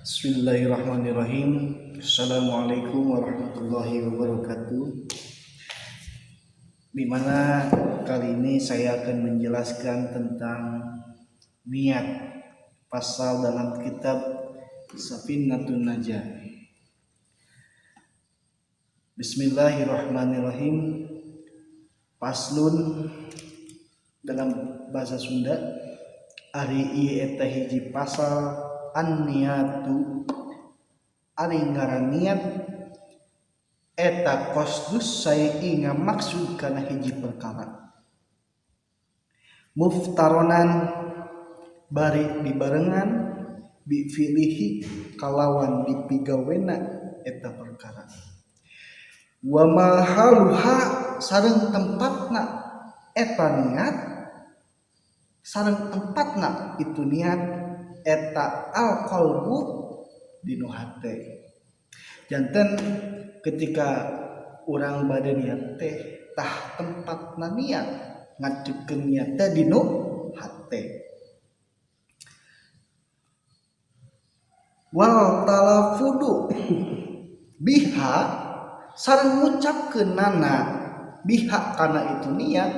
Bismillahirrahmanirrahim. Assalamualaikum warahmatullahi wabarakatuh. Di mana kali ini saya akan menjelaskan tentang niat, pasal dalam kitab Safinatun Najah. Bismillahirrahmanirrahim. Paslun dalam bahasa Sunda ari ieu eta hiji pasal an-niatu ari ngaran niat eta qasdus syai'i ngamaksud kana hiji perkara muftaronan bari dibarengan bi fi'lihi kalawan dipigawena eta perkara wa mahaluha sareng tempatna eta niat sareng tempatna itu niat eta al-qalbu dinu hate. Janten ketika urang bade niat teh tah tempatna niat ngacekeun niat teh dinu hate. Wal talafudu biha sareng ngucapkeunana biha kana itu niat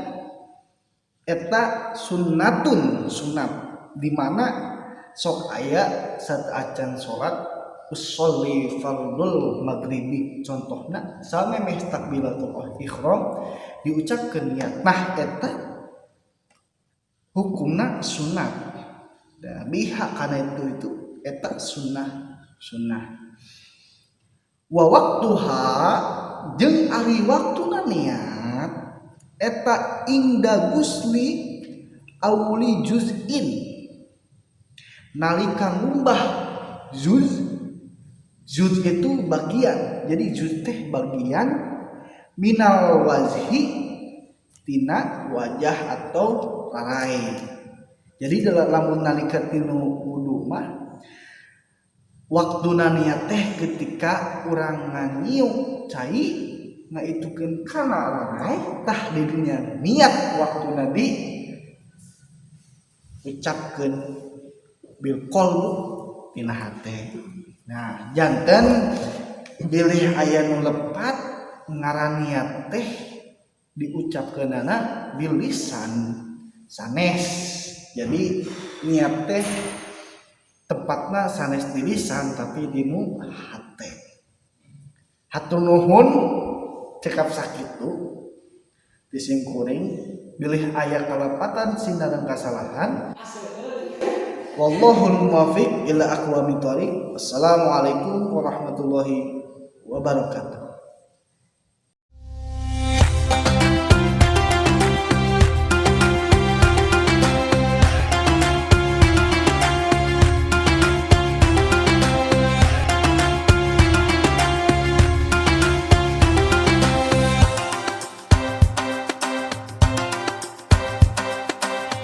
eta sunnatun sunat di mana sok aya saat acan salat usolli fardul maghribi contohna samemeh takbiratul ihram diucapkeun niat nah eta hukumna sunat da biha kana itu eta sunnah sunnah wa waktuha jeung ari waktuna niat eta ingda gusli auli juz'in nalika ngumbah juz juz itu bagian jadi juz teh bagian minal wajhi tina wajah atau rarai. Jadi lamun nalika tinu wudu mah waktuna niat teh ketika urang nganyiuk cai ngaitukeun kana rarai tah di dunya niat waktuna di ucapkeun bil qalbu tina hate. Nah, janten bilih aya nu lepat ngaran niat teh diucapkeunana bil lisan sanes. Jadi niat teh tepatna sanes di lisan tapi dinu hate. Hatur nuhun cekap sakitu disimkuring bilih aya kalepatan sinareng kasalahan. Wallahul muwaffiq ila aqwamit thoriq. Assalamualaikum warahmatullahi wabarakatuh.